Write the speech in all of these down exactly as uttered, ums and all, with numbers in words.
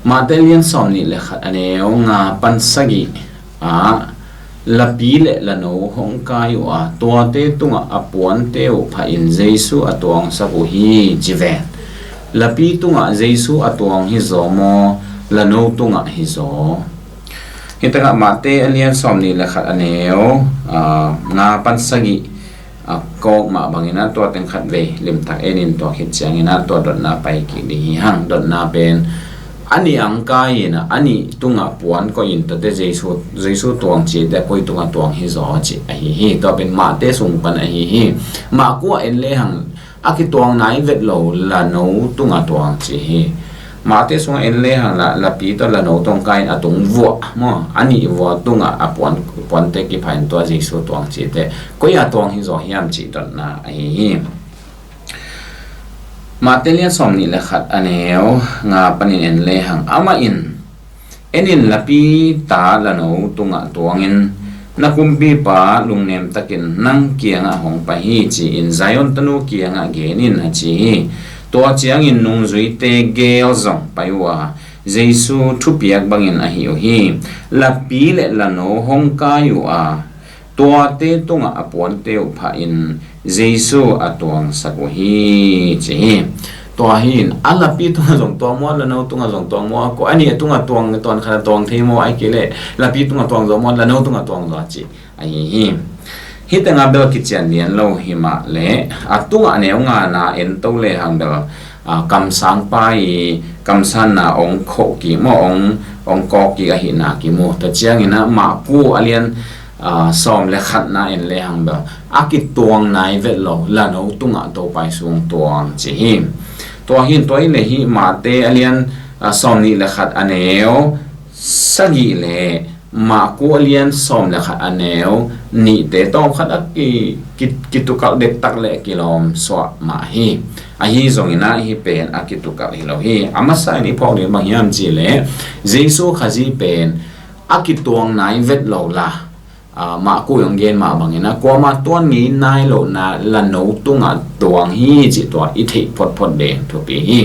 Mate lian sawm nih le khat a neu nga pan sagih ah, lapi le lano hong kai uh a, tuate tungah a puante uh phahin Jesu a tuangsak uh hi, ci ven. Lapi tungah Jesu a tuang hi zaw maw, lano tungah hi zaw? Hitengah Mate a lian sawm nih le khat a neu, aa, nga pan sagih a kawk mah bangin ah tua teng khat vei limtak en in, tua khit ciangin ah tua dotna pai kik ding hi hang. Dotna pen a nih ang kai in ah, a nih tungah puan koih in, tuate Jesu, Jesu tuang cite koi tungah tuang hi zaw cih ahi hi. Tua pen Mate sung pan ahi hi. Maku ah en lehang a kituang nai vet lo lano tungah tuang ci hi. Mate sungah en lehang la, lapi tawh lano tawh kai in a tung vuah maw, a nih vuah tungah a puan, puante kipha in tua Jesu tuang cite koi a tuang hi zaw hiam cih dotna ahi hi. Mate lian sawm nih le khat a neu nga panin en lehang, amah in, en in, lapi ta lano tungah tuangin, na kumpipa lungnem takin nang kiangah hong pai hi, ci-in Zion tanu kiangah gen in, a ci hi. Tua ciangin nungzuite gel zong pai uh a, Jesu thupiak bangin a hih uh hi. Lapi le lano hong kai uh a, tuate tungah a puante uh phahin Jesu a tuangsak uh hi, ci hi. Tua hi in, a lapi tungah zong tuang maw, lano tungah zong tuang maw, ko a nih a tungah tuang, tuan khat a tuang thei maw, ahih kei leh lapi tungah tuang zaw maw, lano tungah tuang zaw, ci ahi hi. Hih tengah bel kician lian lo hi mah leh, a tungah a neu ngana en to lehang bel, a, kamsangpa i kamsanna ong khoh kik maw, ong, ong kawk kik ahihna kimu. Tua ciangin ah Maku a lian, a, sawm le khatna en lehang bel, a kituang nai vet lo lano tungah Topa i sung tuang ci hi. Tua hi in, tua hi leh hih Mate a lian, a, sawm nih le khat a neu sagih le Maku a lian sawm le khat a neu nihte tawm khat a ki, ki, kitukalh dektak le kilawm suah mah hi. Ahi zongin ah hih pen a kitukalh hi lo hi. A masa in i phawk ding bang hiam cih leh, Jesu Khazih pen a kituang nai vet lo la, a, Maku i ong gen mah bangin ah kuamah tuan ngei nai lohna lano tungah tuang hi cih tua i theih photphot ding thupi hi.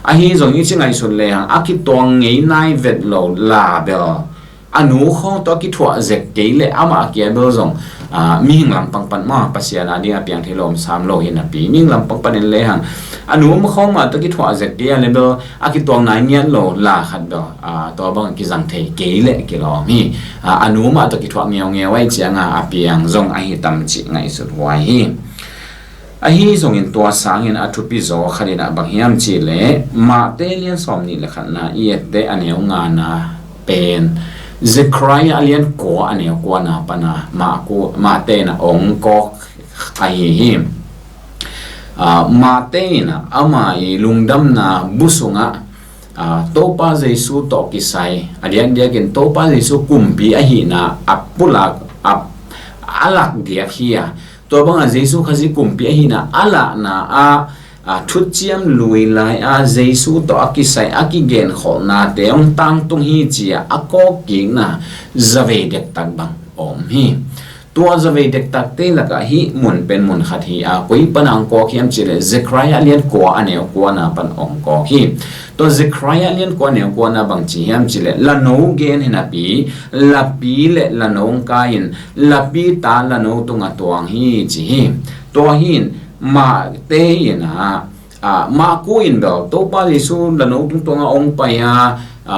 Ahi zong i ci ngaihsut lehang a kituang ngei nai vet lo la bel, a nu khawng tawh a kithuah zek kei leh amah a kia bel zong, a, mihing lampang pan mah Pasian a ding a piang thei lo om sam lo hi napi, mihing lampang pan en lehang a nu khawng mah tawh kithuah zek kei a leh bel a kituang nai ngiat lo la khat bel, a, tua bang a kizang thei kei leh kilawm hi. A, a nu mah tawh kithuah ngeungeu ahih ciangin a piang zong ahi tam cih ngaihsut huai hi. Ahi zongin tua sangin a thupi zaw khat in ah bang hiam cih leh, Mate lian sawm nih le khatna i ette a neu ngana pen Zekhariah a lian kua a neu kuana pana Maku, Mate in ah ong kawk ahi hi. A, Mate in ah ama i lungdamna bu sungah, a, Topa Jesu tawh kisai, a diakdiakin Topa Jesu kumpi ahihna a pulak, a, a lak diak hi a, tua bangah Jesu Khazih kumpi ahihna a lahna ah, a, thuciam lui lai-a Jesu tawh a kisai a kigenkholhnate hong tangtung hi ci-a a kawk kikna zavei dektak bang om hi. Tua zavei dektakte lakah hih mun pen mun khat hi a, koi pana hong kawk hiam cih leh Zekhariah lian kua a neu kuana pan hong kawk hi. Tua Zekhariah lian kua a neu kuana bang ci hiam cih leh, lano gen hi napi, lapi le lano hong kai in, lapi ta lano tungah tuang hi ci hi. Tua hi in, Mate in ah, a, Maku in bel Topa Jesu lano tungtuangah hong pai a, a,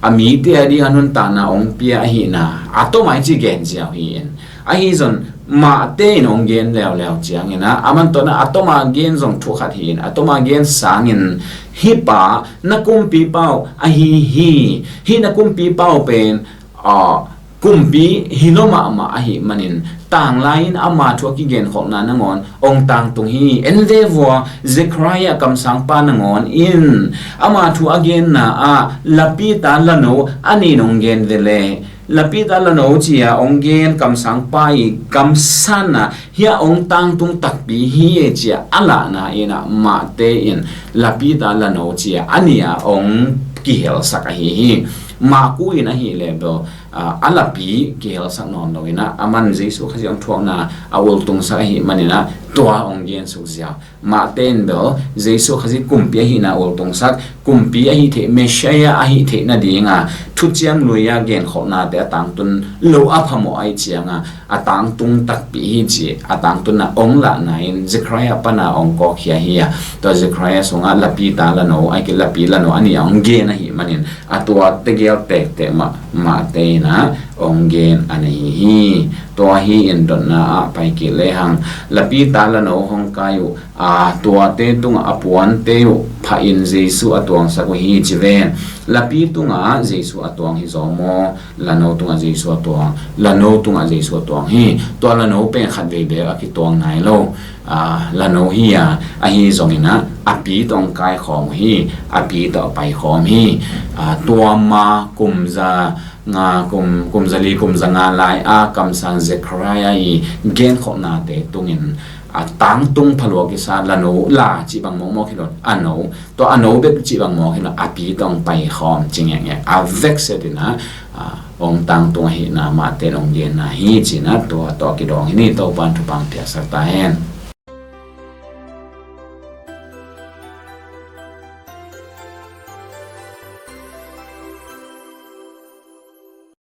a mite a ding a nuntakna hong pia ahihna a toma i ci gen ziau hi in. Ahi zong Mate in hong gen leuleu ciangin ah, aman tawh na a toma gen zong thu khat hi in, a toma gen sangin, hih pa na kumpipa uh ahi hi, hih na kumpipa uh pen, a, kumpi hi lo mahmah ahih manin, tanglai-in ama thu a kigenkholhna nangawn hong tangtung hi. En ve vua, Zekhariah kamsangpa nangawn in ama thu a genna ah lapi ta lano a nih in hong gen ve leh, lapi ta lano ci-a hong gen kamsangpa i kamsanna hiah hong tangtung takpi hi e ci-a a lahna in ah Mate in lapi ta lano ci-a a nih a hong kihelsak ahi hi. Maku in ahih leh bel, a, a lapi kihelsak nawn lo in ah, aman Jesu Khazih hong thuakna a ultungsak ahih manin ah, tua hong gensuk ziau. Mahte in bel Jesu Khazih kumpi ahihna ultungsak, kumpi ahih theih, Messiah ahih theih nadinga thuciam lui-a genkholhnate a tangtun lo a phamawh ahih cianga a tangtung takpi hi ci, a tangtunna hong lahna in Zechariah pana hong kawkkhia hi a, tua Zechariah sungah lapi ta lano, ahih kei leh lapi lano a nih a hong gen ahih manin, a tua tegel tektek mah Mahte in ah hong gen a nei hi. Tua hi in dotna ah pai kik lehang, lapi ta lano hong kai uh, a, tuate tungah a puante uh phahin Jesu a tuangsak uh hi ci ven. Lapi tungah Jesu a tuang hi zaw maw, lano tungah Jesu a tuang, lano tungah Jesu a tuang hi. Tua lano pen khatvei bek a kituang nai lo, a, lano hi a, ahi zongin ah a pi tawh hong kaikhawm uh hi, a pi tawh a paikhawm hi. A, tua ma kum za nga, kum, kum za li, kum za nga lai a kamsang Zechariah i genkholhnate tungin, a, tangtung phalua kisa lano, la cih bang mawkmawk hi lo, a no, tua a no bek cih bang mawk hi lo, a pi tawh hong paikhawm ci ngekngek a vekset in ah, a, hong tangtung ahihna Mahte in hong genna hi ci in ah, tua tawh kidawng hi ni. Topa'n thupha hong piaksak ta hen.